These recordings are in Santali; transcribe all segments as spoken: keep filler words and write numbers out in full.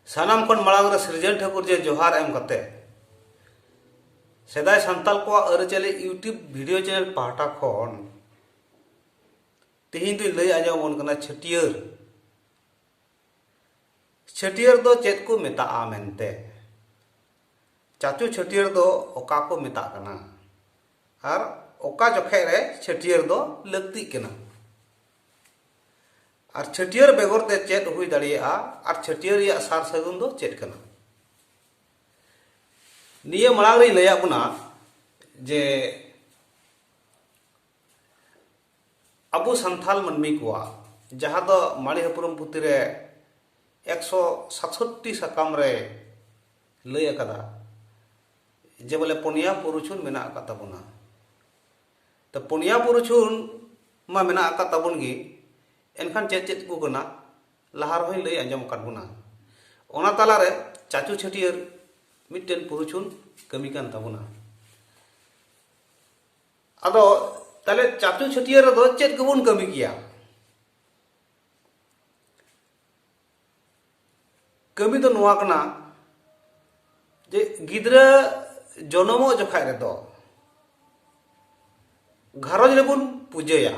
ᱥᱟᱱᱟᱢ ᱠᱷᱚᱱ ᱢᱟᱲᱟᱝ ᱨᱮ ᱥᱤᱨᱡᱚᱱ ᱴᱷᱟᱹᱠᱩᱨ ᱡᱮ ᱡᱚᱦᱟᱨ ᱮᱢ ᱠᱟᱛᱮ, ᱥᱮᱫᱟᱭ ᱥᱟᱱᱛᱟᱞ ᱠᱚᱣᱟᱜ ᱟᱹᱨᱤᱪᱟᱹᱞᱤ YouTube video channel ᱯᱟᱦᱴᱟ ᱠᱷᱚᱱ ᱛᱮᱦᱮᱧ ᱫᱚᱧ ᱞᱟᱹᱭ ᱟᱸᱡᱚᱢ ᱟᱵᱚᱱ ᱠᱟᱱᱟ ᱪᱷᱟᱹᱴᱭᱟᱹᱨ᱾ ᱪᱷᱟᱹᱴᱭᱟᱹᱨ ᱫᱚ ᱪᱮᱫ ᱠᱚ ᱢᱮᱛᱟᱜᱼᱟ ᱢᱮᱱᱛᱮ, ᱪᱟᱪᱳ ᱪᱷᱟᱹᱴᱭᱟᱹᱨ ᱫᱚ ᱚᱠᱟ ᱠᱚ ᱢᱮᱛᱟᱜ ᱠᱟᱱᱟ, ᱟᱨ ᱚᱠᱟ ᱡᱚᱠᱷᱮᱡ ᱨᱮ ᱪᱷᱟᱹᱴᱭᱟᱹᱨ ᱫᱚ ᱞᱟᱹᱠᱛᱤᱜ ᱠᱟᱱᱟ, ᱟᱨ ᱪᱷᱟᱹᱴᱭᱟᱹᱨ ᱵᱮᱜᱚᱨ ᱛᱮ ᱪᱮᱫ ᱦᱩᱭ ᱫᱟᱲᱮᱭᱟᱜᱼᱟ, ᱟᱨ ᱪᱷᱟᱹᱴᱭᱟᱹᱨ ᱨᱮᱭᱟᱜ ᱥᱟᱨ ᱥᱟᱹᱜᱩᱱ ᱫᱚ ᱪᱮᱫ ᱠᱟᱱᱟ? ᱱᱤᱭᱟᱹ ᱢᱟᱲᱟᱝ ᱨᱤᱧ ᱞᱟᱹᱭᱟᱫ ᱵᱚᱱᱟ ᱡᱮ ᱟᱵᱚ ᱥᱟᱱᱛᱟᱞ ᱢᱟᱹᱱᱢᱤ ᱠᱚᱣᱟᱜ, ᱡᱟᱦᱟᱸ ᱫᱚ ᱢᱟᱹᱬᱤ ᱦᱟᱹᱯᱨᱩᱢ ᱯᱩᱛᱷᱤ ᱨᱮ ᱮᱠᱥᱚ ᱥᱟᱛᱥᱚᱴᱴᱤ ᱥᱟᱠᱟᱢ ᱨᱮ ᱞᱟᱹᱭ ᱟᱠᱟᱫᱟ, ᱡᱮ ᱵᱚᱞᱮ ᱯᱩᱱᱭᱟ ᱯᱩᱨᱩᱪᱷᱩᱱ ᱢᱮᱱᱟᱜ ᱟᱠᱟᱫ ᱛᱟᱵᱚᱱᱟ᱾ ᱛᱚ, ᱯᱩᱱᱭᱟ ᱯᱩᱨᱩᱪᱷᱩᱱ ᱢᱟ ᱢᱮᱱᱟᱜ ᱟᱠᱟᱫ ᱛᱟᱵᱚᱱ ᱜᱮ, ᱮᱱᱠᱷᱟᱱ ᱪᱮᱫ ᱪᱮᱫ ᱠᱚ ᱠᱟᱱᱟ, ᱞᱟᱦᱟ ᱨᱮᱦᱚᱸᱧ ᱞᱟᱹᱭ ᱟᱸᱡᱚᱢ ᱟᱠᱟᱫ ᱵᱚᱱᱟ᱾ ᱚᱱᱟ ᱛᱟᱞᱟᱨᱮ ᱪᱟᱪᱳ ᱪᱷᱟᱹᱴᱭᱟᱹᱨ ᱢᱤᱫᱴᱮᱱ ᱯᱩᱨᱩᱪᱷᱩᱱ ᱠᱟᱹᱢᱤ ᱠᱟᱱ ᱛᱟᱵᱚᱱᱟ᱾ ᱟᱫᱚ ᱛᱟᱦᱞᱮ ᱪᱟᱪᱳ ᱪᱷᱟᱹᱴᱭᱟᱹᱨ ᱨᱮᱫᱚ ᱪᱮᱫ ᱠᱚᱵᱚᱱ ᱠᱟᱹᱢᱤ ᱠᱮᱭᱟ? ᱠᱟᱹᱢᱤ ᱫᱚ ᱱᱚᱣᱟ ᱠᱟᱱᱟ ᱡᱮ ᱜᱤᱫᱽᱨᱟᱹ ᱡᱚᱱᱚᱢᱚᱜ ᱡᱚᱠᱷᱟᱡ ᱨᱮᱫᱚ ᱜᱷᱟᱨᱚᱸᱡᱽ ᱨᱮᱵᱚᱱ ᱯᱩᱡᱟᱹᱭᱟ᱾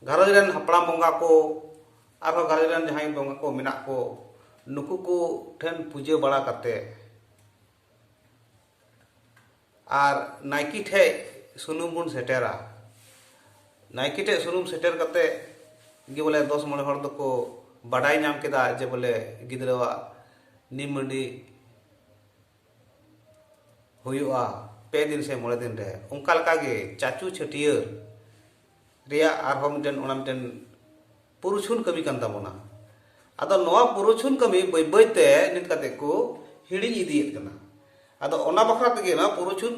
ᱜᱷᱟᱨᱚᱸᱡᱽ ᱨᱮᱱ ᱦᱟᱯᱲᱟᱢ ᱵᱚᱸᱜᱟ ᱠᱚ, ᱟᱨᱦᱚᱸ ᱜᱷᱟᱨᱚᱸᱡᱽ ᱨᱮᱱ ᱡᱟᱦᱟᱸᱭ ᱵᱚᱸᱜᱟ ᱠᱚ ᱢᱮᱱᱟᱜ ᱠᱚ, ᱱᱩᱠᱩ ᱠᱚ ᱴᱷᱮᱱ ᱯᱩᱡᱟᱹ ᱵᱟᱲᱟ ᱠᱟᱛᱮ, ᱟᱨ ᱱᱟᱭᱠᱮ ᱴᱷᱮᱡ ᱥᱩᱱᱩᱢ ᱵᱚᱱ ᱥᱮᱴᱮᱨᱟ᱾ ᱱᱟᱭᱠᱮ ᱴᱷᱮᱡ ᱥᱩᱱᱩᱢ ᱥᱮᱴᱮᱨ ᱠᱟᱛᱮ ᱜᱮ ᱵᱚᱞᱮ ᱫᱚᱥ ᱢᱚᱬᱮ ᱦᱚᱲ ᱫᱚᱠᱚ ᱵᱟᱰᱟᱭ ᱧᱟᱢ ᱠᱮᱫᱟ ᱡᱮ ᱵᱚᱞᱮ ᱜᱤᱫᱽᱨᱟᱹᱣᱟᱜ ᱱᱤᱢ ᱢᱟᱹᱰᱤ ᱦᱩᱭᱩᱜᱼᱟ ᱯᱮ ᱫᱤᱱ ᱥᱮ ᱢᱚᱬᱮ ᱫᱤᱱ ᱨᱮ᱾ ᱚᱱᱠᱟ ᱞᱮᱠᱟᱜᱮ ᱪᱟᱪᱳ ᱪᱷᱟᱹᱴᱭᱟᱹᱨ ᱨᱮᱭᱟᱜ ᱟᱨᱦᱚᱸ ᱢᱤᱫᱴᱮᱱ, ᱚᱱᱟ ᱢᱤᱫᱴᱮᱱ ᱯᱩᱨᱩᱪᱷᱩᱱ ᱠᱟᱹᱢᱤ ᱠᱟᱱ ᱛᱟᱵᱚᱱᱟ᱾ ᱟᱫᱚ ᱱᱚᱣᱟ ᱯᱩᱨᱩᱪᱷᱩᱱ ᱠᱟᱹᱢᱤ ᱵᱟᱹᱭ ᱵᱟᱹᱭ ᱛᱮ ᱱᱤᱛ ᱠᱟᱛᱮ ᱠᱚ ᱦᱤᱲᱤᱧ ᱤᱫᱤᱭᱮᱫ ᱠᱟᱱᱟ᱾ ᱟᱫᱚ ᱚᱱᱟ ᱵᱟᱠᱷᱨᱟ ᱛᱮᱜᱮ ᱱᱚᱣᱟ ᱯᱩᱨᱩᱪᱷᱩᱱ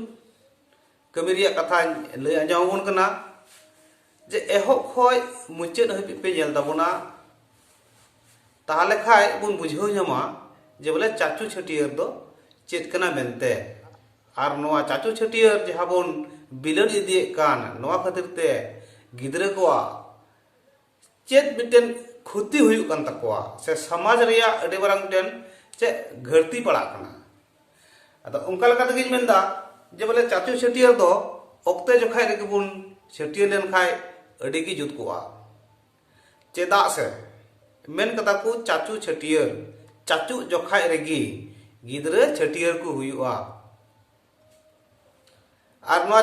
ᱠᱟᱹᱢᱤ ᱨᱮᱭᱟᱜ ᱠᱟᱛᱷᱟᱧ ᱞᱟᱹᱭ ᱟᱸᱡᱚᱢ ᱟᱵᱚᱱ ᱠᱟᱱᱟ ᱡᱮ ᱮᱦᱚᱵ ᱠᱷᱚᱡ ᱢᱩᱪᱟᱹᱫ ᱦᱟᱹᱵᱤᱡ ᱯᱮ ᱧᱮᱞ ᱛᱟᱵᱚᱱᱟ, ᱛᱟᱦᱞᱮ ᱠᱷᱟᱡ ᱵᱚᱱ ᱵᱩᱡᱷᱟᱹᱣ ᱧᱟᱢᱟ ᱡᱮ ᱵᱚᱞᱮ ᱪᱟᱪᱳ ᱪᱷᱟᱹᱴᱭᱟᱹᱨ ᱫᱚ ᱪᱮᱫ ᱠᱟᱱᱟ ᱢᱮᱱᱛᱮ᱾ ᱟᱨ ᱱᱚᱣᱟ ᱪᱟᱪᱳ ᱪᱷᱟᱹᱴᱭᱟᱹᱨ ᱡᱟᱦᱟᱸ ᱵᱚᱱ ᱵᱤᱞᱟᱹᱱ ᱤᱫᱤᱭᱮᱫ ᱠᱟᱱ, ᱱᱚᱣᱟ ᱠᱷᱟᱹᱛᱤᱨ ᱛᱮ ᱜᱤᱫᱽᱨᱟᱹ ᱠᱚᱣᱟᱜ ᱪᱮᱫ ᱢᱤᱫᱴᱮᱱ ᱠᱷᱚᱛᱤ ᱦᱩᱭᱩᱜ ᱠᱟᱱ ᱛᱟᱠᱚᱣᱟ, ᱥᱮ ᱥᱚᱢᱟᱡᱽ ᱨᱮᱭᱟᱜ ᱟᱹᱰᱤ ᱢᱟᱨᱟᱝ ᱢᱤᱫᱴᱮᱱ ᱪᱮᱫ ᱜᱷᱟᱹᱲᱛᱤ ᱯᱟᱲᱟᱜ ᱠᱟᱱᱟ᱾ ᱟᱫᱚ ᱚᱱᱠᱟ ᱞᱮᱠᱟ ᱛᱮᱜᱮᱧ ᱢᱮᱱᱫᱟ ᱡᱮ ᱵᱚᱞᱮ ᱪᱟᱪᱳ ᱪᱷᱟᱹᱴᱭᱟᱹᱨ ᱫᱚ ᱚᱠᱛᱮ ᱡᱚᱠᱷᱟᱡ ᱨᱮᱜᱮ ᱵᱚᱱ ᱪᱷᱟᱹᱴᱭᱟᱹᱨ ᱞᱮᱱᱠᱷᱟᱡ ᱟᱹᱰᱤ ᱜᱮ ᱡᱩᱛ ᱠᱚᱜᱼᱟ᱾ ᱪᱮᱫᱟᱜ ᱥᱮ ᱢᱮᱱ ᱠᱟᱫᱟ ᱠᱚ, ᱪᱟᱪᱳ ᱪᱷᱟᱹᱴᱭᱟᱹᱨ ᱪᱟᱪᱳ ᱡᱚᱠᱷᱟᱡ ᱨᱮᱜᱮ ᱜᱤᱫᱽᱨᱟᱹ ᱪᱷᱟᱹᱴᱭᱟᱹᱨ ᱠᱚ ᱦᱩᱭᱩᱜᱼᱟ᱾ ᱟᱨ ᱱᱚᱣᱟ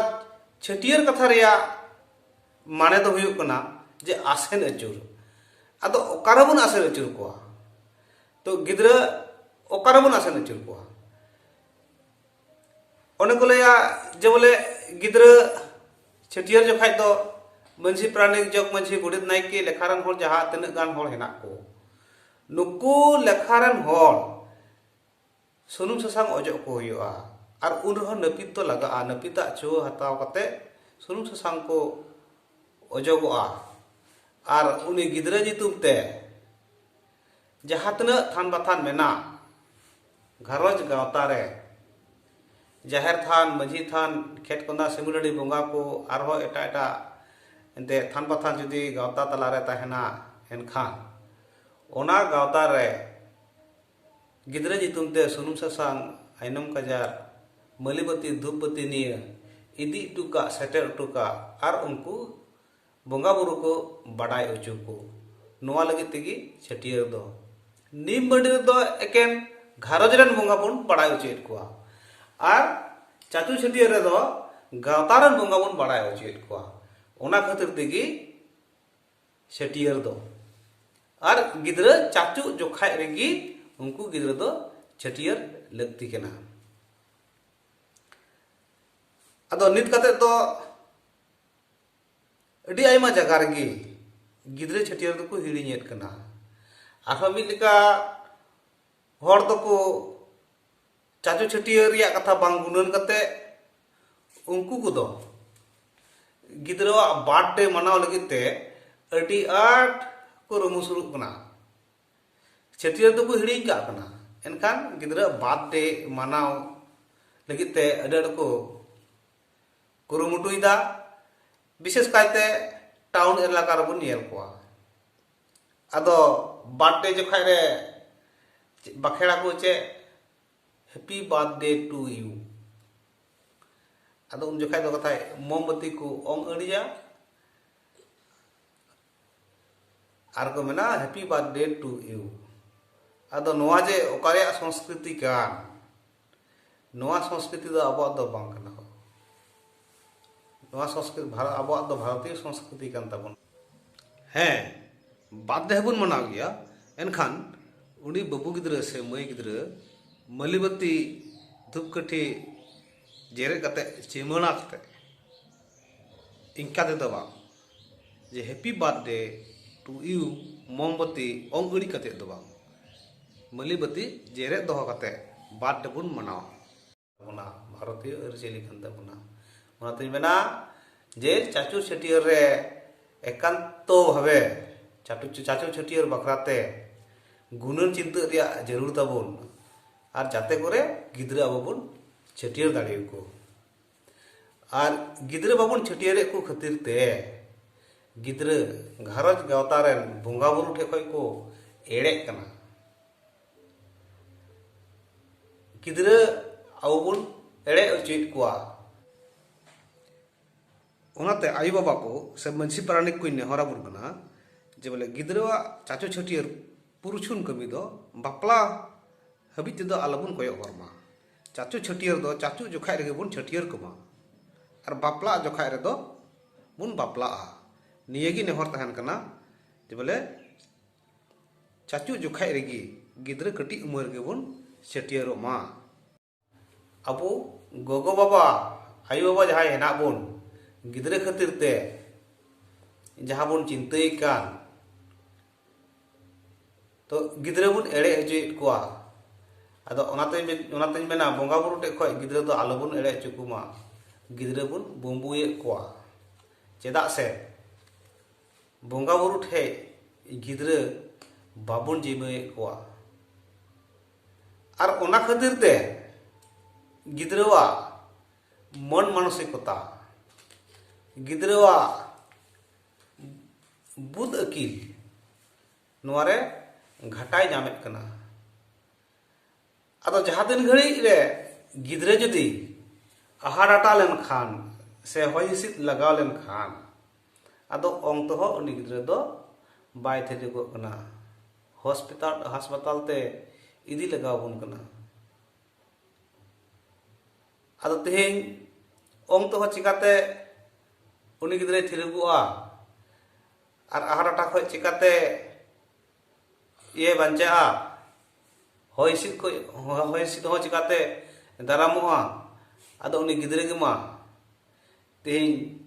ᱪᱷᱟᱹᱴᱭᱟᱹᱨ ᱠᱟᱛᱷᱟ ᱨᱮᱭᱟᱜ ᱢᱟᱱᱮ ᱫᱚ ᱦᱩᱭᱩᱜ ᱠᱟᱱᱟ ᱡᱮ ᱟᱥᱮᱱ ᱟᱹᱪᱩᱨ᱾ ᱟᱫᱚ ᱚᱠᱟ ᱨᱮᱵᱚᱱ ᱟᱥᱮᱱ ᱟᱹᱪᱩᱨ ᱠᱚᱣᱟ? ᱛᱚ ᱜᱤᱫᱽᱨᱟᱹ ᱚᱠᱟ ᱨᱮᱵᱚᱱ ᱟᱥᱮᱱ ᱟᱹᱪᱩᱨ ᱠᱚᱣᱟ? ᱚᱱᱮ ᱠᱚ ᱞᱟᱹᱭᱟ ᱡᱮ ᱵᱚᱞᱮ ᱜᱤᱫᱽᱨᱟᱹ ᱪᱷᱟᱹᱴᱭᱟᱹᱨ ᱡᱚᱠᱷᱟᱡ ᱫᱚ ᱢᱟᱹᱡᱷᱤ ᱯᱟᱨᱟᱱᱤᱠ, ᱡᱚᱜᱽ ᱢᱟᱹᱡᱷᱤ, ᱜᱚᱰᱮᱛ, ᱱᱟᱭᱠᱮ ᱞᱮᱠᱷᱟ ᱨᱮᱱ ᱦᱚᱲ, ᱡᱟᱦᱟᱸ ᱛᱤᱱᱟᱹᱜ ᱜᱟᱱ ᱦᱚᱲ ᱦᱮᱱᱟᱜ ᱠᱚ, ᱱᱩᱠᱩ ᱞᱮᱠᱷᱟ ᱨᱮᱱ ᱦᱚᱲ ᱥᱩᱱᱩᱢ ᱥᱟᱥᱟᱝ ᱚᱡᱚᱜ ᱠᱚ ᱦᱩᱭᱩᱜᱼᱟ᱾ ᱟᱨ ᱩᱱ ᱨᱮᱦᱚᱸ ᱱᱟᱹᱯᱤᱛ ᱫᱚ ᱞᱟᱜᱟᱜᱼᱟ᱾ ᱱᱟᱹᱯᱤᱛᱟᱜ ᱪᱷᱩᱣᱟᱹ ᱦᱟᱛᱟᱣ ᱠᱟᱛᱮ ᱥᱩᱱᱩᱢ ᱥᱟᱥᱟᱝ ᱠᱚ ᱚᱡᱚᱜᱚᱜᱼᱟ᱾ ᱟᱨ ᱩᱱᱤ ᱜᱤᱫᱽᱨᱟᱹ ᱧᱩᱛᱩᱢ ᱛᱮ ᱡᱟᱦᱟᱸ ᱛᱤᱱᱟᱹᱜ ᱛᱷᱟᱱ ᱵᱟᱛᱷᱟᱱ ᱢᱮᱱᱟᱜ ᱜᱷᱟᱨᱚᱸᱡᱽ ᱜᱟᱶᱛᱟ ᱨᱮ, ᱡᱟᱦᱮᱨ ᱛᱷᱟᱱ, ᱢᱟᱹᱡᱷᱤ ᱛᱷᱟᱱ, ᱠᱷᱮᱛ ᱠᱚᱸᱫᱟ, ᱥᱤᱢᱟᱹ ᱰᱟᱹᱰᱤ ᱵᱚᱸᱜᱟ ᱠᱚ, ᱟᱨᱦᱚᱸ ᱮᱴᱟᱜ ᱮᱴᱟᱜ ᱮᱱᱛᱮ ᱛᱷᱟᱱ ᱵᱟᱛᱷᱟᱱ ᱡᱩᱫᱤ ᱜᱟᱶᱛᱟ ᱛᱟᱞᱟᱨᱮ ᱛᱟᱦᱮᱱᱟ, ᱮᱱᱠᱷᱟᱱ ᱚᱱᱟ ᱜᱟᱶᱛᱟ ᱨᱮ ᱜᱤᱫᱽᱨᱟᱹ ᱧᱩᱛᱩᱢ ᱛᱮ ᱥᱩᱱᱩᱢ ᱥᱟᱥᱟᱝ, ᱟᱭᱱᱚᱢ ᱠᱟᱡᱟᱨ, ᱢᱟᱹᱞᱤᱵᱟᱹᱛᱤ, ᱫᱷᱩᱯ ᱵᱟᱹᱛᱤ ᱱᱤᱭᱟᱹ ᱤᱫᱤ ᱦᱚᱴᱚ ᱠᱟᱜ, ᱥᱮᱴᱮᱨ ᱦᱚᱴᱚ ᱠᱟᱜ, ᱟᱨ ᱩᱱᱠᱩ ᱵᱚᱸᱜᱟ ᱵᱩᱨᱩ ᱠᱚ ᱵᱟᱰᱟᱭ ᱦᱚᱪᱚ ᱠᱚ᱾ ᱱᱚᱣᱟ ᱞᱟᱹᱜᱤᱫ ᱛᱮᱜᱮ ᱪᱷᱟᱹᱴᱭᱟᱹᱨ ᱫᱚ᱾ ᱱᱤᱢ ᱢᱟᱹᱰᱤ ᱨᱮᱫᱚ ᱮᱠᱮᱱ ᱜᱷᱟᱨᱚᱸᱡᱽ ᱨᱮᱱ ᱵᱚᱸᱜᱟ ᱵᱚᱱ ᱵᱟᱲᱟᱭ ᱦᱚᱪᱚᱭᱮᱫ ᱠᱚᱣᱟ, ᱟᱨ ᱪᱟᱪᱳ ᱪᱷᱟᱹᱴᱭᱟᱹᱨ ᱨᱮᱫᱚ ᱜᱟᱶᱛᱟ ᱨᱮᱱ ᱵᱚᱸᱜᱟ ᱵᱚᱱ ᱵᱟᱲᱟᱭ ᱦᱚᱪᱚᱭᱮᱫ ᱠᱚᱣᱟ᱾ ᱚᱱᱟ ᱠᱷᱟᱹᱛᱤᱨ ᱛᱮᱜᱮ ᱪᱷᱟᱹᱴᱭᱟᱹᱨ ᱫᱚ᱾ ᱟᱨ ᱜᱤᱫᱽᱨᱟᱹ ᱪᱟᱪᱳ ᱡᱚᱠᱷᱟᱡ ᱨᱮᱜᱮ ᱩᱱᱠᱩ ᱜᱤᱫᱽᱨᱟᱹ ᱫᱚ ᱪᱷᱟᱹᱴᱭᱟᱹᱨ ᱞᱟᱹᱠᱛᱤ ᱠᱟᱱᱟ᱾ ᱟᱫᱚ ᱱᱤᱛ ᱠᱟᱛᱮᱫ ᱫᱚ ᱟᱹᱰᱤ ᱟᱭᱢᱟ ᱡᱟᱭᱜᱟ ᱨᱮᱜᱮ ᱜᱤᱫᱽᱨᱟᱹ ᱪᱷᱟᱹᱴᱭᱟᱹᱨ ᱫᱚᱠᱚ ᱦᱤᱲᱤᱧᱮᱫ ᱠᱟᱱᱟ᱾ ᱟᱨᱦᱚᱸ ᱢᱤᱫ ᱞᱮᱠᱟ ᱦᱚᱲ ᱫᱚᱠᱚ ᱪᱟᱪᱳ ᱪᱷᱟᱹᱴᱭᱟᱹᱨ ᱨᱮᱭᱟᱜ ᱠᱟᱛᱷᱟ ᱵᱟᱝ ᱜᱩᱱᱟᱹᱱ ᱠᱟᱛᱮ ᱩᱱᱠᱩ ᱠᱚᱫᱚ ᱜᱤᱫᱽᱨᱟᱹᱣᱟᱜ ᱵᱟᱨᱛᱷᱰᱮ ᱢᱟᱱᱟᱣ ᱞᱟᱹᱜᱤᱫ ᱛᱮ ᱟᱹᱰᱤ ᱟᱸᱴ ᱠᱚ ᱨᱩᱢᱩ ᱥᱩᱨᱩᱜ ᱠᱟᱱᱟ᱾ ᱪᱷᱟᱹᱴᱭᱟᱹᱨ ᱫᱚᱠᱚ ᱦᱤᱲᱤᱧ ᱠᱟᱜ ᱠᱟᱱᱟ, ᱮᱱᱠᱷᱟᱱ ᱜᱤᱫᱽᱨᱟᱹᱣᱟᱜ ᱵᱟᱨᱛᱷᱰᱮ ᱢᱟᱱᱟᱣ ᱞᱟᱹᱜᱤᱫ ᱛᱮ ᱟᱹᱰᱤ ᱟᱸᱴ ᱠᱚ ᱠᱩᱨᱩᱢᱩᱴᱩᱭᱮᱫᱟ᱾ ᱵᱤᱥᱮᱥ ᱠᱟᱭᱛᱮ ᱴᱟᱣᱩᱱ ᱮᱞᱟᱠᱟ ᱨᱮᱵᱚᱱ ᱧᱮᱞ ᱠᱚᱣᱟ᱾ ᱟᱫᱚ ᱵᱟᱨᱛᱷᱰᱮ ᱡᱚᱠᱷᱟᱡ ᱨᱮ ᱵᱟᱠᱷᱮᱲᱟ ᱠᱚ ᱪᱮᱫ, "Happy birthday to you." ᱟᱫᱚ ᱩᱱ ᱡᱚᱠᱷᱟᱡ ᱫᱚ ᱠᱟᱛᱷᱟᱭ ᱢᱳᱢᱵᱟᱛᱤ ᱠᱚ ᱚᱝ ᱟᱹᱲᱤᱭᱟ ᱟᱨ ᱠᱚ ᱢᱮᱱᱟ, "Happy birthday to you." ᱟᱫᱚ ᱱᱚᱣᱟ ᱡᱮ ᱚᱠᱟ ᱨᱮᱭᱟᱜ ᱥᱚᱝᱥᱠᱨᱤᱛᱤ ᱠᱟᱱ, ᱱᱚᱣᱟ ᱥᱚᱝᱥᱠᱨᱤᱛᱤ ᱫᱚ ᱟᱵᱚᱣᱟᱜ ᱫᱚ ᱵᱟᱝ ᱠᱟᱱᱟ᱾ ᱱᱚᱣᱟ ᱥᱚᱝᱥᱠᱨᱤᱛ ᱵᱷᱟᱨᱚ-, ᱟᱵᱚᱣᱟᱜ ᱫᱚ ᱵᱷᱟᱨᱚᱛᱤᱭᱚ ᱥᱚᱝᱥᱠᱨᱤᱛᱤ ᱠᱟᱱ ᱛᱟᱵᱚᱱᱟ᱾ ᱦᱮᱸ, ᱵᱟᱨᱛᱷᱰᱮ ᱦᱚᱸᱵᱚᱱ ᱢᱟᱱᱟᱣ ᱜᱮᱭᱟ, ᱮᱱᱠᱷᱟᱱ ᱩᱱᱤ ᱵᱟᱹᱵᱩ ᱜᱤᱫᱽᱨᱟᱹ ᱥᱮ ᱢᱟᱹᱭ ᱜᱤᱫᱽᱨᱟᱹ ᱢᱟᱹᱞᱤᱵᱟᱹᱛᱤ ᱫᱷᱩᱯᱠᱟᱹᱴᱷᱤ ᱡᱮᱨᱮᱫ ᱠᱟᱛᱮ, ᱪᱤᱢᱟᱹᱲᱟ ᱠᱟᱛᱮ, ᱤᱱᱠᱟ ᱛᱮᱫᱚ ᱵᱟᱝ, ᱡᱮ "Happy birthday to you" ᱢᱳᱢᱵᱟᱛᱤ ᱚᱝ ᱟᱹᱲᱤ ᱠᱟᱛᱮ ᱫᱚ ᱵᱟᱝ, ᱢᱟᱹᱞᱤᱵᱟᱹᱛᱤ ᱡᱮᱨᱮᱫ ᱫᱚᱦᱚ ᱠᱟᱛᱮ ᱵᱟᱨᱛᱷᱰᱮ ᱵᱚᱱ ᱢᱟᱱᱟᱣᱟ᱾ ᱚᱱᱟ ᱵᱷᱟᱨᱚᱛᱤᱭᱚ ᱟᱹᱨᱤᱪᱟᱹᱞᱤ ᱠᱟᱱ ᱛᱟᱵᱚᱱᱟ᱾ ᱚᱱᱟᱛᱤᱧ ᱢᱮᱱᱟ ᱡᱮ ᱪᱟᱪᱳ ᱪᱷᱟᱹᱴᱭᱟᱹᱨ ᱨᱮ ᱮᱠᱟᱱᱛᱚ ᱵᱷᱟᱵᱮ ᱪᱟᱪᱳ, ᱪᱟᱪᱳ ᱪᱷᱟᱹᱴᱭᱟᱹᱨ ᱵᱟᱠᱷᱨᱟ ᱛᱮ ᱜᱩᱱᱟᱹᱱ ᱪᱤᱱᱛᱟᱹ ᱨᱮᱭᱟᱜ ᱡᱟᱹᱨᱩᱲ ᱛᱟᱵᱚᱱ, ᱟᱨ ᱡᱟᱛᱮ ᱠᱚᱨᱮ ᱜᱤᱫᱽᱨᱟᱹ ᱟᱵᱚ ᱵᱚᱱ ᱪᱷᱟᱹᱴᱭᱟᱹᱨ ᱫᱟᱲᱮᱭᱟᱠᱚ᱾ ᱟᱨ ᱜᱤᱫᱽᱨᱟᱹ ᱵᱟᱵᱚᱱ ᱪᱷᱟᱹᱴᱭᱟᱹᱨᱮᱫ ᱠᱚ ᱠᱷᱟᱹᱛᱤᱨ ᱛᱮ ᱜᱤᱫᱽᱨᱟᱹ ᱜᱷᱟᱨᱚᱸᱡᱽ ᱜᱟᱶᱛᱟ ᱨᱮᱱ ᱵᱚᱸᱜᱟ ᱵᱩᱨᱩ ᱴᱷᱮᱱ ᱠᱷᱚᱱ ᱠᱚ ᱮᱲᱮᱜ ᱠᱟᱱᱟ᱾ ᱜᱤᱫᱽᱨᱟᱹ ᱟᱵᱚ ᱵᱚᱱ ᱮᱲᱮ ᱦᱚᱪᱚᱭᱮᱫ ᱠᱚᱣᱟ᱾ ᱚᱱᱟᱛᱮ ᱟᱭᱳ ᱵᱟᱵᱟ ᱠᱚ ᱥᱮ ᱢᱟᱹᱡᱷᱤ ᱯᱟᱨᱟᱱᱤᱠ ᱠᱚᱧ ᱱᱮᱦᱚᱨ ᱟᱵᱚᱱ ᱠᱟᱱᱟ ᱡᱮ ᱵᱚᱞᱮ ᱜᱤᱫᱽᱨᱟᱹᱣᱟᱜ ᱪᱟᱪᱳ ᱪᱷᱟᱹᱴᱭᱟᱹᱨ ᱯᱩᱨᱩᱪᱷᱩᱱ ᱠᱟᱹᱢᱤ ᱫᱚ ᱵᱟᱯᱞᱟ ᱦᱟᱹᱵᱤᱡ ᱛᱮᱫᱚ ᱟᱞᱚᱵᱚᱱ ᱠᱚᱭᱚᱜ ᱦᱚᱨ ᱢᱟ᱾ ᱪᱟᱪᱳ ᱪᱷᱟᱹᱴᱭᱟᱹᱨ ᱫᱚ ᱪᱟᱪᱳ ᱡᱚᱠᱷᱟᱡ ᱨᱮᱜᱮ ᱵᱚᱱ ᱪᱷᱟᱹᱴᱭᱟᱹᱨ ᱠᱚᱢᱟ, ᱟᱨ ᱵᱟᱯᱞᱟ ᱡᱚᱠᱷᱟᱡ ᱨᱮᱫᱚ ᱵᱚᱱ ᱵᱟᱯᱞᱟᱜᱼᱟ᱾ ᱱᱤᱭᱟᱹᱜᱮ ᱱᱮᱦᱚᱨ ᱛᱟᱦᱮᱱ ᱠᱟᱱᱟ ᱡᱮ ᱵᱚᱞᱮ ᱪᱟᱪᱳ ᱡᱚᱠᱷᱟᱡ ᱨᱮᱜᱮ ᱜᱤᱫᱽᱨᱟᱹ ᱠᱟᱹᱴᱤᱡ ᱩᱢᱮᱨ ᱜᱮᱵᱚᱱ ᱪᱷᱟᱹᱴᱭᱟᱹᱨᱚᱜ ᱢᱟ᱾ ᱟᱵᱚ ᱜᱚᱜᱚ ᱵᱟᱵᱟ, ᱟᱭᱳ ᱵᱟᱵᱟ ᱡᱟᱦᱟᱸᱭ ᱦᱮᱱᱟᱜ ᱵᱚᱱ, ᱜᱤᱫᱽᱨᱟᱹ ᱠᱷᱟᱹᱛᱤᱨ ᱛᱮ ᱡᱟᱦᱟᱸ ᱵᱚᱱ ᱪᱤᱱᱛᱟᱹᱭᱮᱫ ᱠᱟᱱ, ᱛᱚ ᱜᱤᱫᱽᱨᱟᱹ ᱵᱚᱱ ᱮᱲᱮ ᱦᱚᱪᱚᱭᱮᱫ ᱠᱚᱣᱟ᱾ ᱟᱫᱚ ᱚᱱᱟᱛᱮᱧ ᱢᱮᱱ-, ᱚᱱᱟᱛᱮᱧ ᱢᱮᱱᱟ ᱵᱚᱸᱜᱟ ᱵᱩᱨᱩ ᱴᱷᱮᱡ ᱠᱷᱚᱡ ᱜᱤᱫᱽᱨᱟᱹ ᱫᱚ ᱟᱞᱚᱵᱚᱱ ᱮᱲᱮ ᱦᱚᱪᱚ ᱠᱚᱢᱟ, ᱜᱤᱫᱽᱨᱟᱹ ᱵᱚᱱ ᱵᱩᱢᱵᱩᱭᱮᱫ ᱠᱚᱣᱟ᱾ ᱪᱮᱫᱟᱜ ᱥᱮ ᱵᱚᱸᱜᱟ ᱵᱩᱨᱩ ᱴᱷᱮᱡ ᱜᱤᱫᱽᱨᱟᱹ ᱵᱟᱵᱚᱱ ᱡᱤᱢᱟᱹᱭᱮᱫ ᱠᱚᱣᱟ᱾ ᱟᱨ ᱚᱱᱟ ᱠᱷᱟᱹᱛᱤᱨ ᱛᱮ ᱜᱤᱫᱽᱨᱟᱹᱣᱟᱜ ᱢᱚᱱ ᱢᱟᱱᱚᱥᱤᱠᱚᱛᱟ, ᱜᱤᱫᱽᱨᱟᱹᱣᱟᱜ ᱵᱩᱫ ᱟᱹᱠᱤᱞ, ᱱᱚᱣᱟ ᱨᱮ ᱜᱷᱟᱴᱟᱭ ᱧᱟᱢᱮᱫ ᱠᱟᱱᱟ᱾ ᱟᱫᱚ ᱡᱟᱦᱟᱸ ᱛᱤᱱ ᱜᱷᱟᱹᱲᱤᱡ ᱨᱮ ᱜᱤᱫᱽᱨᱟᱹ ᱡᱩᱫᱤ ᱟᱦᱟᱨ ᱟᱴᱟ ᱞᱮᱱᱠᱷᱟᱱ ᱥᱮ ᱦᱚᱭ ᱦᱤᱸᱥᱤᱫ ᱞᱟᱜᱟᱣ ᱞᱮᱱᱠᱷᱟᱱ, ᱟᱫᱚ ᱚᱝ ᱛᱮᱦᱚᱸ ᱩᱱᱤ ᱜᱤᱫᱽᱨᱟᱹ ᱫᱚ ᱵᱟᱭ ᱛᱷᱤᱨ ᱡᱩᱜᱚᱜ ᱠᱟᱱᱟ᱾ ᱦᱚᱥᱯᱤᱴᱟᱞ, ᱦᱟᱥᱯᱟᱛᱟᱞ ᱛᱮ ᱤᱫᱤ ᱞᱟᱜᱟᱣ ᱵᱚᱱ ᱠᱟᱱᱟ᱾ ᱟᱫᱚ ᱛᱮᱦᱮᱧ ᱚᱝ ᱛᱮᱦᱚᱸ ᱪᱤᱠᱟᱛᱮ ᱩᱱᱤ ᱜᱤᱫᱽᱨᱟᱹᱭ ᱛᱷᱤᱨᱚᱜᱚᱜᱼᱟ? ᱟᱨ ᱟᱦᱟᱨ ᱟᱴᱟ ᱠᱷᱚᱡ ᱪᱤᱠᱟᱛᱮ ᱤᱭᱟᱹ ᱵᱟᱧᱪᱟᱜᱼᱟ? ᱦᱚᱭ ᱦᱤᱸᱥᱤᱫ ᱠᱷᱚᱡ, ᱦᱚᱭ ᱦᱤᱸᱥᱤᱫ ᱦᱚᱸ ᱪᱤᱠᱟᱛᱮ ᱫᱟᱨᱟᱢᱚᱜᱼᱟ? ᱟᱫᱚ ᱩᱱᱤ ᱜᱤᱫᱽᱨᱟᱹ ᱜᱮᱢᱟ ᱛᱮᱦᱮᱧ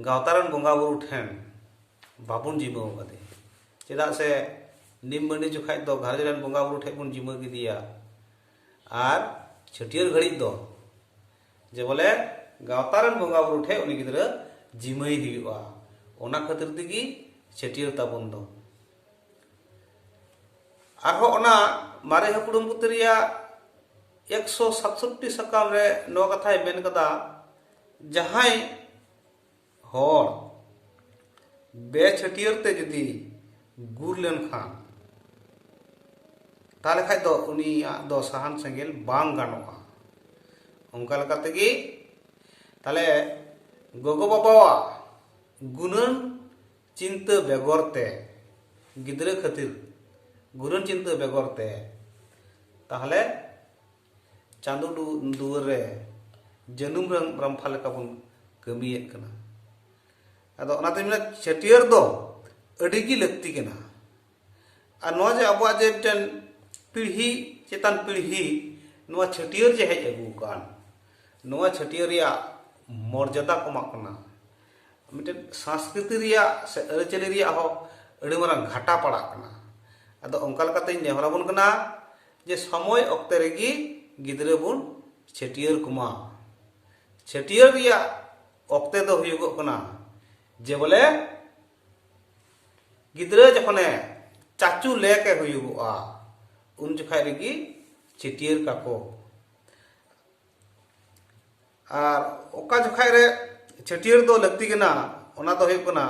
ᱜᱟᱶᱛᱟ ᱨᱮᱱ ᱵᱚᱸᱜᱟ ᱵᱩᱨᱩ ᱴᱷᱮᱱ ᱵᱟᱵᱚᱱ ᱡᱤᱢᱟᱹᱣ ᱠᱟᱫᱮ᱾ ᱪᱮᱫᱟᱜ ᱥᱮ ᱱᱤᱢ ᱢᱟᱹᱰᱤ ᱡᱚᱠᱷᱟᱡ ᱫᱚ ᱜᱷᱟᱨᱚᱸᱡᱽ ᱨᱮᱱ ᱵᱚᱸᱜᱟ ᱵᱩᱨᱩ ᱴᱷᱮᱱ ᱵᱚᱱ ᱡᱤᱢᱟᱹ ᱠᱮᱫᱮᱭᱟ ᱟᱨ ᱪᱷᱟᱹᱴᱭᱟᱹᱨ ᱜᱷᱟᱹᱲᱤᱡ ᱫᱚ ᱡᱮ ᱵᱚᱞᱮ ᱜᱟᱶᱛᱟ ᱨᱮᱱ ᱵᱚᱸᱜᱟ ᱵᱩᱨᱩ ᱴᱷᱮᱱ ᱩᱱᱤ ᱜᱤᱫᱽᱨᱟᱹ ᱡᱤᱢᱟᱹᱭ ᱦᱩᱭᱩᱜᱼᱟ᱾ ᱚᱱᱟ ᱠᱷᱟᱹᱛᱤᱨ ᱛᱮᱜᱮ ᱪᱷᱟᱹᱴᱭᱟᱹᱨ ᱛᱟᱵᱚᱱ ᱫᱚ᱾ ᱟᱨᱦᱚᱸ ᱚᱱᱟ ᱢᱟᱨᱮ ᱦᱟᱯᱲᱟᱢ ᱯᱩᱛᱷᱤ ᱨᱮᱭᱟᱜ ᱮᱠᱥᱚ ᱥᱟᱛᱥᱚᱴᱴᱤ ᱥᱟᱠᱟᱢ ᱨᱮ ᱱᱚᱣᱟ ᱠᱟᱛᱷᱟᱭ ᱢᱮᱱ ᱠᱟᱫᱟ, ᱡᱟᱦᱟᱸᱭ ᱦᱚᱲ ᱵᱮᱪᱷᱟᱹᱴᱭᱟᱹᱨ ᱛᱮ ᱡᱩᱫᱤ ᱜᱩᱨ ᱞᱮᱱᱠᱷᱟᱱ, ᱛᱟᱦᱚᱞᱮ ᱠᱷᱟᱡ ᱫᱚ ᱩᱱᱤᱭᱟᱜ ᱫᱚ ᱥᱟᱦᱟᱱ ᱥᱮᱸᱜᱮᱞ ᱵᱟᱝ ᱜᱟᱱᱚᱜᱼᱟ᱾ ᱚᱱᱠᱟ ᱞᱮᱠᱟ ᱛᱮᱜᱮ ᱛᱟᱦᱚᱞᱮ ᱜᱚᱜᱚ-ᱵᱟᱵᱟᱣᱟᱜ ᱜᱩᱱᱟᱹᱱ ᱪᱤᱱᱛᱟᱹ ᱵᱮᱜᱚᱨ ᱛᱮ, ᱜᱤᱫᱽᱨᱟᱹ ᱠᱷᱟᱹᱛᱤᱨ ᱜᱩᱱᱟᱹᱱ ᱪᱤᱱᱛᱟᱹ ᱵᱮᱜᱚᱨ ᱛᱮ, ᱛᱟᱦᱚᱞᱮ ᱪᱟᱸᱫᱚ ᱫᱩ-, ᱫᱩᱣᱟᱹᱨ ᱨᱮ ᱡᱟᱹᱱᱩᱢ ᱨᱟᱢ-, ᱨᱟᱢᱯᱷᱟ ᱞᱮᱠᱟ ᱵᱚᱱ ᱠᱟᱹᱢᱤᱭᱮᱫ ᱠᱟᱱᱟ᱾ ᱟᱫᱚ ᱚᱱᱟᱛᱮᱧ ᱢᱮᱱᱟ, ᱪᱷᱟᱹᱴᱭᱟᱹᱨ ᱫᱚ ᱟᱹᱰᱤ ᱜᱮ ᱞᱟᱹᱠᱛᱤ ᱠᱟᱱᱟ᱾ ᱟᱨ ᱱᱚᱣᱟ ᱡᱮ ᱟᱵᱚᱣᱟᱜ ᱡᱮ ᱢᱤᱫᱴᱮᱱ ᱯᱤᱲᱦᱤ ᱪᱮᱛᱟᱱ ᱯᱤᱲᱦᱤ ᱱᱚᱣᱟ ᱪᱷᱟᱹᱴᱭᱟᱹᱨ ᱡᱮ ᱦᱮᱡ ᱟᱹᱜᱩ ᱟᱠᱟᱱ, ᱱᱚᱣᱟ ᱪᱷᱟᱹᱴᱭᱟᱹᱨ ᱨᱮᱭᱟᱜ ᱢᱚᱨᱡᱟᱫᱟ ᱠᱚᱢᱟᱜ ᱠᱟᱱᱟ, ᱢᱤᱫᱴᱮᱱ ᱥᱚᱝᱥᱠᱨᱤᱛᱤ ᱨᱮᱭᱟᱜ ᱥᱮ ᱟᱹᱨᱤᱪᱟᱹᱞᱤ ᱨᱮᱭᱟᱜ ᱦᱚᱸ ᱟᱹᱰᱤ ᱢᱟᱨᱟᱝ ᱜᱷᱟᱴᱟ ᱯᱟᱲᱟᱜ ᱠᱟᱱᱟ᱾ ᱟᱫᱚ ᱚᱱᱠᱟ ᱞᱮᱠᱟᱛᱮᱧ ᱱᱮᱦᱚᱨ ᱟᱵᱚᱱ ᱠᱟᱱᱟ ᱡᱮ ᱥᱚᱢᱚᱭ ᱚᱠᱛᱮ ᱨᱮᱜᱮ ᱜᱤᱫᱽᱨᱟᱹ ᱵᱚᱱ ᱪᱷᱟᱹᱴᱭᱟᱹᱨ ᱠᱚᱢᱟ᱾ ᱪᱷᱟᱹᱴᱭᱟᱹᱨ ᱨᱮᱭᱟᱜ ᱚᱠᱛᱮ ᱫᱚ ᱦᱩᱭᱩᱜᱚᱜ ᱠᱟᱱᱟ ᱡᱮ ᱵᱚᱞᱮ ᱜᱤᱫᱽᱨᱟᱹ ᱡᱚᱠᱷᱚᱱᱮ ᱪᱟᱪᱩ ᱞᱮᱠ ᱮ ᱦᱩᱭᱩᱜᱚᱜᱼᱟ, ᱩᱱ ᱡᱚᱠᱷᱟᱡ ᱨᱮᱜᱮ ᱪᱷᱟᱹᱴᱭᱟᱹᱨ ᱠᱟᱠᱚ᱾ ᱟᱨ ᱚᱠᱟ ᱡᱚᱠᱷᱟᱡ ᱨᱮ ᱪᱷᱟᱹᱴᱭᱟᱹᱨ ᱫᱚ ᱞᱟᱹᱠᱛᱤ ᱠᱟᱱᱟ, ᱚᱱᱟ ᱫᱚ ᱦᱩᱭᱩᱜ ᱠᱟᱱᱟ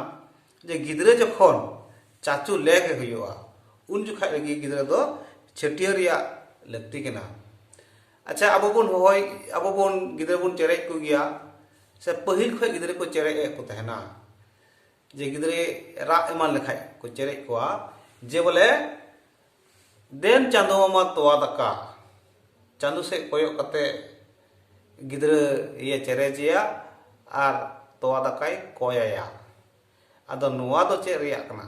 ᱡᱮ ᱜᱤᱫᱽᱨᱟᱹ ᱡᱚᱠᱷᱚᱱ ᱪᱟᱪᱳ ᱞᱮᱠ ᱮ ᱦᱩᱭᱩᱜᱼᱟ, ᱩᱱ ᱡᱚᱠᱷᱟᱡ ᱨᱮᱜᱮ ᱜᱤᱫᱽᱨᱟᱹ ᱫᱚ ᱪᱷᱟᱹᱴᱭᱟᱹᱨ ᱨᱮᱭᱟᱜ ᱞᱟᱹᱠᱛᱤ ᱠᱟᱱᱟ᱾ ᱟᱪᱪᱷᱟ, ᱟᱵᱚ ᱵᱚᱱ ᱦᱚᱦᱚᱭ, ᱟᱵᱚ ᱵᱚᱱ ᱜᱤᱫᱽᱨᱟᱹ ᱵᱚᱱ ᱪᱮᱨᱮᱡ ᱠᱚᱜᱮᱭᱟ, ᱥᱮ ᱯᱟᱹᱦᱤᱞ ᱠᱷᱚᱱ ᱜᱤᱫᱽᱨᱟᱹ ᱠᱚ ᱪᱮᱨᱮᱡ ᱮᱫ ᱠᱚ ᱛᱟᱦᱮᱱᱟ, ᱡᱮ ᱜᱤᱫᱽᱨᱟᱹ ᱨᱟᱜ ᱮᱢᱟᱱ ᱞᱮᱠᱷᱟᱡ ᱠᱚ ᱪᱮᱨᱮᱡ ᱠᱚᱣᱟ, ᱡᱮ ᱵᱚᱞᱮ, "ᱫᱮᱱ ᱪᱟᱸᱫᱳ ᱢᱟᱢᱟ ᱛᱚᱣᱟ ᱫᱟᱠᱟ", ᱪᱟᱸᱫᱳ ᱥᱮᱫ ᱠᱚᱭᱚᱜ ᱠᱟᱛᱮ ᱜᱤᱫᱽᱨᱟᱹ ᱤᱭᱟᱹ ᱪᱮᱨᱮᱡᱮᱭᱟ ᱟᱨ ᱛᱚᱣᱟ ᱫᱟᱠᱟᱭ ᱠᱚᱭ ᱟᱭᱟ᱾ ᱟᱫᱚ ᱱᱚᱣᱟ ᱫᱚ ᱪᱮᱫ ᱨᱮᱭᱟᱜ ᱠᱟᱱᱟ?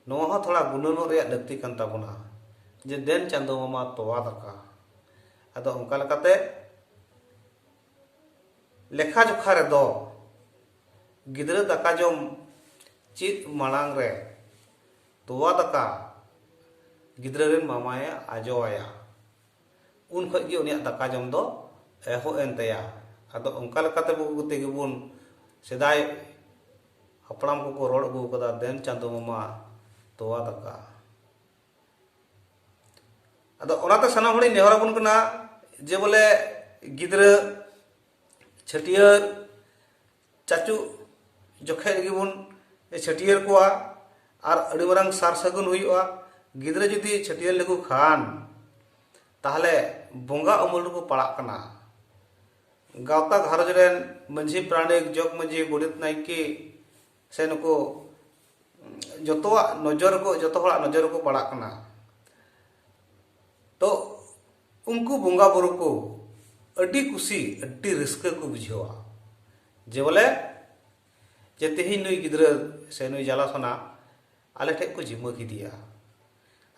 ᱱᱚᱣᱟ ᱦᱚᱸ ᱛᱷᱚᱲᱟ ᱜᱩᱱᱟᱹᱱᱚᱜ ᱨᱮᱭᱟᱜ ᱞᱟᱹᱠᱛᱤ ᱠᱟᱱ ᱛᱟᱵᱚᱱᱟ, ᱡᱮ "ᱫᱮᱱ ᱪᱟᱸᱫᱳ ᱢᱟᱢᱟ ᱛᱚᱣᱟ ᱫᱟᱠᱟ". ᱟᱫᱚ ᱚᱱᱠᱟ ᱞᱮᱠᱟᱛᱮ ᱞᱮᱠᱷᱟ ᱡᱚᱠᱷᱟ ᱨᱮᱫᱚ ᱜᱤᱫᱽᱨᱟᱹ ᱫᱟᱠᱟ ᱡᱚᱢ ᱪᱮᱫ ᱢᱟᱲᱟᱝ ᱨᱮ ᱛᱚᱣᱟ ᱫᱟᱠᱟ ᱜᱤᱫᱽᱨᱟᱹ ᱨᱮᱱ ᱢᱟᱢᱟᱭ ᱟᱡᱚ ᱟᱭᱟ᱾ ᱩᱱ ᱠᱷᱚᱡ ᱜᱮ ᱩᱱᱤᱭᱟᱜ ᱫᱟᱠᱟ ᱡᱚᱢ ᱫᱚ ᱮᱦᱚᱵ ᱮᱱ ᱛᱟᱭᱟ᱾ ᱟᱫᱚ ᱚᱱᱠᱟ ᱞᱮᱠᱟᱛᱮ ᱵᱚ ᱛᱮᱜᱮ ᱵᱚᱱ, ᱥᱮᱫᱟᱭ ᱦᱟᱯᱲᱟᱢ ᱠᱚᱠᱚ ᱨᱚᱲ ᱟᱹᱜᱩ ᱟᱠᱟᱫᱟ, "ᱫᱮᱱ ᱪᱟᱸᱫᱳ ᱢᱟᱢᱟ ᱛᱚᱣᱟ ᱫᱟᱠᱟ"᱾ ᱟᱫᱚ ᱚᱱᱟᱛᱮ ᱥᱟᱱᱟᱢ ᱦᱚᱲᱤᱧ ᱱᱮᱦᱚᱨ ᱟᱵᱚᱱ ᱠᱟᱱᱟ ᱡᱮ ᱵᱚᱞᱮ ᱜᱤᱫᱽᱨᱟᱹ ᱪᱷᱟᱹᱴᱭᱟᱹᱨ ᱪᱟᱪᱳ ᱡᱚᱠᱷᱮᱡ ᱨᱮᱜᱮ ᱵᱚᱱ ᱪᱷᱟᱹᱴᱭᱟᱹᱨ ᱠᱚᱣᱟ ᱟᱨ ᱟᱹᱰᱤ ᱢᱟᱨᱟᱝ ᱥᱟᱨ ᱥᱟᱹᱜᱩᱱ ᱦᱩᱭᱩᱜᱼᱟ᱾ ᱜᱤᱫᱽᱨᱟᱹ ᱡᱩᱫᱤ ᱪᱷᱟᱹᱴᱭᱟᱹᱨ ᱞᱮᱠᱚ ᱠᱷᱟᱱ, ᱛᱟᱦᱞᱮ ᱵᱚᱸᱜᱟ ᱩᱢᱩᱞ ᱨᱮᱠᱚ ᱯᱟᱲᱟᱜ ᱠᱟᱱᱟ᱾ ᱜᱟᱶᱛᱟ ᱜᱷᱟᱨᱚᱸᱡᱽ ᱨᱮᱱ ᱢᱟᱹᱡᱷᱤ ᱯᱟᱨᱟᱱᱤᱠ, ᱡᱚᱜᱽ ᱢᱟᱹᱡᱷᱤ, ᱜᱚᱰᱮᱛ ᱱᱟᱭᱠᱮ ᱥᱮ ᱱᱩᱠᱩ ᱡᱚᱛᱚᱣᱟᱜ ᱱᱚᱡᱚᱨ ᱠᱚ, ᱡᱚᱛᱚ ᱦᱚᱲᱟᱜ ᱱᱚᱡᱚᱨ ᱨᱮᱠᱚ ᱯᱟᱲᱟᱜ ᱠᱟᱱᱟ᱾ ᱛᱚ ᱩᱱᱠᱩ ᱵᱚᱸᱜᱟ ᱵᱩᱨᱩ ᱠᱚ ᱟᱹᱰᱤ ᱠᱩᱥᱤ, ᱟᱹᱰᱤ ᱨᱟᱹᱥᱠᱟᱹ ᱠᱚ ᱵᱩᱡᱷᱟᱹᱣᱟ᱾ ᱡᱮ ᱵᱚᱞᱮ, ᱡᱮ ᱛᱮᱦᱮᱧ ᱱᱩᱭ ᱜᱤᱫᱽᱨᱟᱹ ᱥᱮ ᱱᱩᱭ ᱡᱟᱞᱟ ᱥᱚᱱᱟ ᱟᱞᱮ ᱴᱷᱮᱡ ᱠᱚ ᱡᱤᱢᱟᱹ ᱠᱮᱫᱮᱭᱟ᱾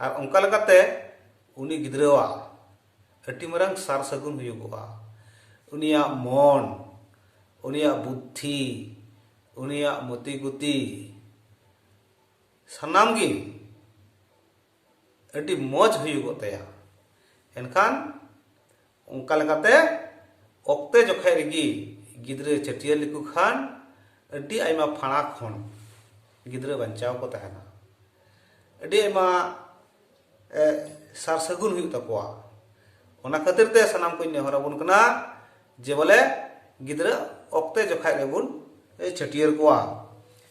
ᱟᱨ ᱚᱱᱠᱟ ᱞᱮᱠᱟᱛᱮ ᱩᱱᱤ ᱜᱤᱫᱽᱨᱟᱹᱣᱟᱜ ᱟᱹᱰᱤ ᱢᱟᱨᱟᱝ ᱥᱟᱨ ᱥᱟᱹᱜᱩᱱ ᱦᱩᱭᱩᱜᱚᱜᱼᱟ᱾ ᱩᱱᱤᱭᱟᱜ ᱢᱚᱱ, ᱩᱱᱤᱭᱟᱜ ᱵᱩᱫᱽᱫᱷᱤ, ᱩᱱᱤᱭᱟᱜ ᱢᱚᱛᱤ ᱜᱩᱛᱤ ᱥᱟᱱᱟᱢ ᱜᱮ ᱟᱹᱰᱤ ᱢᱚᱡᱽ ᱦᱩᱭᱩᱜᱚᱜ ᱛᱟᱭᱟ᱾ ᱮᱱᱠᱷᱟᱱ ᱚᱱᱠᱟ ᱞᱮᱠᱟᱛᱮ ᱚᱠᱛᱮ ᱡᱚᱠᱷᱮᱡ ᱨᱮᱜᱮ ᱜᱤᱫᱽᱨᱟᱹ ᱪᱷᱟᱹᱴᱭᱟᱹᱨ ᱞᱮᱠᱚ ᱠᱷᱟᱱ ᱟᱹᱰᱤ ᱟᱭᱢᱟ ᱯᱷᱟᱲᱟ ᱠᱷᱚᱱ ᱜᱤᱫᱽᱨᱟᱹ ᱵᱟᱧᱪᱟᱣ ᱠᱚ ᱛᱟᱦᱮᱱᱟ, ᱟᱹᱰᱤ ᱟᱭᱢᱟ, ᱮ, ᱥᱟᱨ ᱥᱟᱹᱜᱩᱱ ᱦᱩᱭᱩᱜ ᱛᱟᱠᱚᱣᱟ᱾ ᱚᱱᱟ ᱠᱷᱟᱹᱛᱤᱨ ᱛᱮ ᱥᱟᱱᱟᱢ ᱠᱚᱧ ᱱᱮᱦᱚᱨ ᱟᱵᱚᱱ ᱠᱟᱱᱟ ᱡᱮ ᱵᱚᱞᱮ ᱜᱤᱫᱽᱨᱟᱹ ᱚᱠᱛᱮ ᱡᱚᱠᱷᱮᱡ ᱨᱮᱵᱚᱱ, ᱮ, ᱪᱷᱟᱹᱴᱭᱟᱹᱨ ᱠᱚᱣᱟ᱾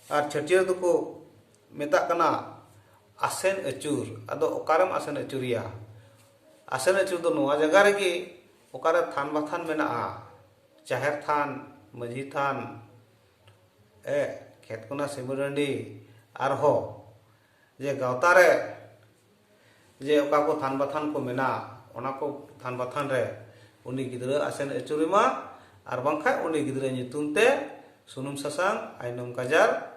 ᱟᱨ ᱪᱷᱟᱹᱴᱭᱟᱹᱨ ᱫᱚᱠᱚ ᱢᱮᱛᱟᱜ ᱠᱟᱱᱟ ᱟᱥᱮᱱ ᱟᱹᱪᱩᱨ᱾ ᱟᱫᱚ ᱚᱠᱟᱨᱮᱢ ᱟᱥᱮᱱ ᱟᱹᱪᱩᱨᱮᱭᱟ? ᱟᱥᱮᱱ ᱟᱹᱪᱩᱨ ᱫᱚ ᱱᱚᱣᱟ ᱡᱟᱭᱜᱟ ᱨᱮᱜᱮ, ᱚᱠᱟᱨᱮ ᱛᱷᱟᱱ ᱵᱟᱛᱷᱟᱱ ᱢᱮᱱᱟᱜᱼᱟ, ᱡᱟᱦᱮᱨ ᱛᱷᱟᱱ, ᱢᱟᱹᱡᱷᱤ ᱛᱷᱟᱱ, ᱮ, ᱠᱷᱮᱛ ᱠᱚᱱᱟ, ᱥᱤᱢᱟᱹ ᱰᱟᱹᱰᱤ, ᱟᱨᱦᱚᱸ ᱡᱮ ᱜᱟᱶᱛᱟ ᱨᱮ ᱡᱮ ᱚᱠᱟ ᱠᱚ ᱛᱷᱟᱱ ᱵᱟᱛᱷᱟᱱ ᱠᱚ ᱢᱮᱱᱟᱜ, ᱚᱱᱟ ᱠᱚ ᱛᱷᱟᱱ ᱵᱟᱛᱷᱟᱱ ᱨᱮ ᱩᱱᱤ ᱜᱤᱫᱽᱨᱟᱹ ᱟᱥᱮᱱ ᱟᱹᱪᱩᱨᱮ ᱢᱟ, ᱟᱨ ᱵᱟᱝᱠᱷᱟᱱ ᱩᱱᱤ ᱜᱤᱫᱽᱨᱟᱹ ᱧᱩᱛᱩᱢ ᱛᱮ ᱥᱩᱱᱩᱢ ᱥᱟᱥᱟᱝ, ᱟᱭᱱᱚᱢ ᱠᱟᱡᱟᱨ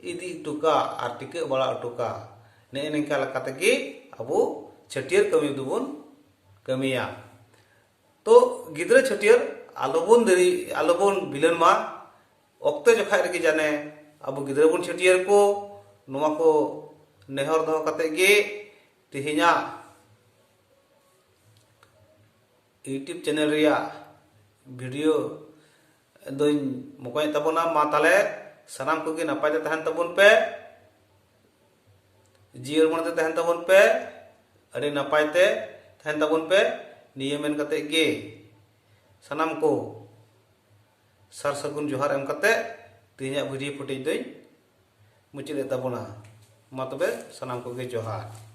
ᱤᱫᱤ ᱦᱚᱴᱚ ᱠᱟᱜ ᱟᱨ ᱴᱤᱠᱟᱹᱜ ᱵᱟᱲᱟ ᱦᱚᱴᱚ ᱠᱟᱜ᱾ ᱱᱮᱜᱼᱮ ᱱᱤᱝᱠᱟ ᱞᱮᱠᱟ ᱛᱮᱜᱮ ᱟᱵᱚ ᱪᱷᱟᱹᱴᱭᱟᱹᱨ ᱠᱟᱹᱢᱤ ᱫᱚᱵᱚᱱ ᱠᱟᱹᱢᱤᱭᱟ᱾ ᱛᱚ ᱜᱤᱫᱽᱨᱟᱹ ᱪᱷᱟᱹᱴᱭᱟᱹᱨ ᱟᱞᱚᱵᱚᱱ ᱫᱮᱨᱤ, ᱟᱞᱚᱵᱚᱱ ᱵᱤᱞᱚᱱ ᱢᱟ, ᱚᱠᱛᱮ ᱡᱚᱠᱷᱟᱡ ᱨᱮᱜᱮ ᱡᱟᱱᱮ ᱟᱵᱚ ᱜᱤᱫᱽᱨᱟᱹ ᱵᱚᱱ ᱪᱷᱟᱹᱴᱭᱟᱹᱨ ᱠᱚ᱾ ᱱᱚᱣᱟ ᱠᱚ ᱱᱮᱦᱚᱨ ᱫᱚᱦᱚ ᱠᱟᱛᱮ ᱜᱮ ᱛᱮᱦᱮᱧᱟᱜ YouTube ᱪᱮᱱᱮᱞ ᱨᱮᱭᱟᱜ ᱵᱷᱤᱰᱤᱭᱳ ᱫᱚᱧ ᱢᱚᱠᱚᱧᱮᱫ ᱛᱟᱵᱚᱱᱟ᱾ ᱢᱟ ᱛᱟᱦᱞᱮ ᱥᱟᱱᱟᱢ ᱠᱚᱜᱮ ᱱᱟᱯᱟᱭ ᱛᱮ ᱛᱟᱦᱮᱱ ᱛᱟᱵᱚᱱ ᱯᱮ, ᱡᱤᱭᱟᱹᱲ ᱢᱚᱱᱮ ᱛᱮ ᱛᱟᱦᱮᱱ ᱛᱟᱵᱚᱱ ᱯᱮ, ᱟᱹᱰᱤ ᱱᱟᱯᱟᱭ ᱛᱮ ᱛᱟᱦᱮᱱ ᱛᱟᱵᱚᱱ ᱯᱮ᱾ ᱱᱤᱭᱟᱹ ᱢᱮᱱ ᱠᱟᱛᱮ ᱜᱮ ᱥᱟᱱᱟᱢ ᱠᱚ ᱥᱟᱨ ᱥᱟᱹᱜᱩᱱ ᱡᱚᱦᱟᱨ ᱮᱢ ᱠᱟᱛᱮ ᱛᱮᱦᱮᱧᱟᱜ ᱵᱷᱤᱰᱤᱭᱳ ᱯᱷᱩᱴᱮᱡᱽ ᱫᱚᱧ ᱢᱩᱪᱟᱹᱫ ᱮᱫ ᱛᱟᱵᱚᱱᱟ᱾ ᱢᱟ ᱛᱚᱵᱮ ᱥᱟᱱᱟᱢ ᱠᱚᱜᱮ ᱡᱚᱦᱟᱨ᱾